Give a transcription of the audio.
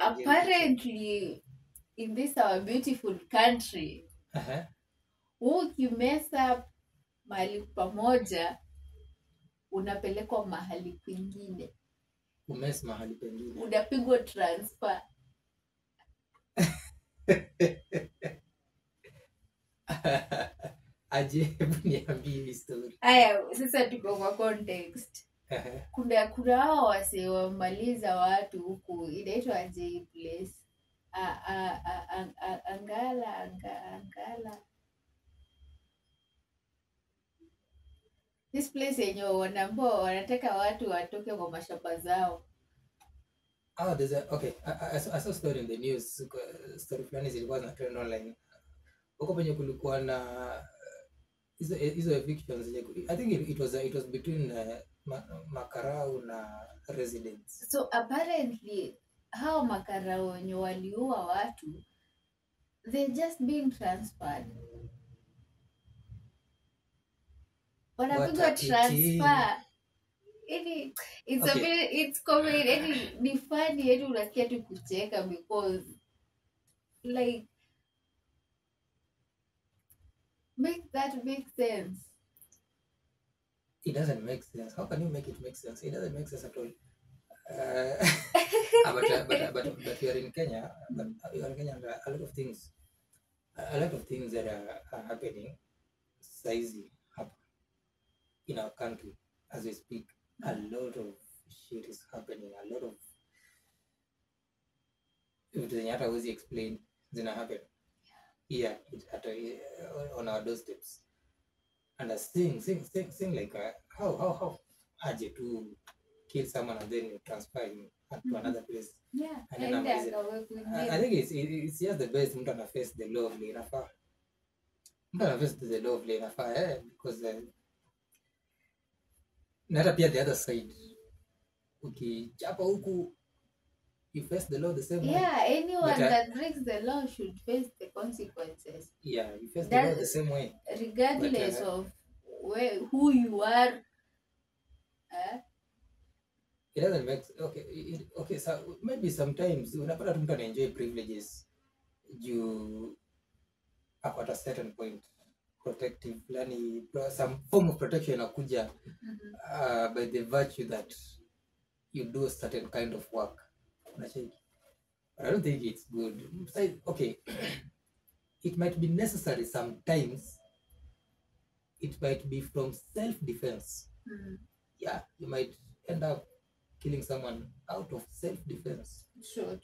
Apparently in this our beautiful country, ukimess up mahali pamoja unapelekwa mahali kwingine. Umess mahali pengine. Unapigwa transfer. Aje, hebu niambie hii story. Aya, sasa tuko kwa context. Kuna hao wasee wamaliza watu huku, inaitwa aje hii place? Angala. This place yenye wanaambiwa wanataka watu watoke kwa mashamba zao. Oh, there's a, okay. I saw a story in the news. Story fulani zilikuwa zina trend online. Huko penye kulikuwa na hizo evictions zenye, I think it was between makarau na residents. So apparently hao makarau wenye waliua watu, they're just being transferred. Wanapigwa transfer. Yaani, it's Okay. a bit, it's comedy. Yaani, ni funny, yaani unasikia tu kucheka because like make that make sense. It doesn't make sense. How can you make it make sense? It doesn't make sense at all. But we are in Kenya. But we are in Kenya, and a lot of things that are happening saizi hapa in our country as we speak. A lot of shit is happening. A lot of vitu zenye hata huwezi explain zina happen here on our doorsteps. And seeing like how aje to kill someone and then you transfer him to another place. Yeah, And then and amazing. akawekwa I think it's just the best mtu ana face the law vile inafaa. Mtu ana face the law vile inafaa, because na hata pia the other side ukichapa huku you face the law the same way. Yeah, anyone But, that breaks the law should face the consequences. Yeah, you face the law the same way. Regardless But, of who you are. It doesn't make okay. Okay, so maybe sometimes unapata tu mtu ana enjoy privileges juu ako at a certain point protective fulani, some form of protection inakuja by the virtue that you do a certain kind of work. Unacheki? But I don't think it's good. Okay, it might be necessary sometimes. It might be from self-defense. Yeah, you might end up killing someone out of self-defense. Sure.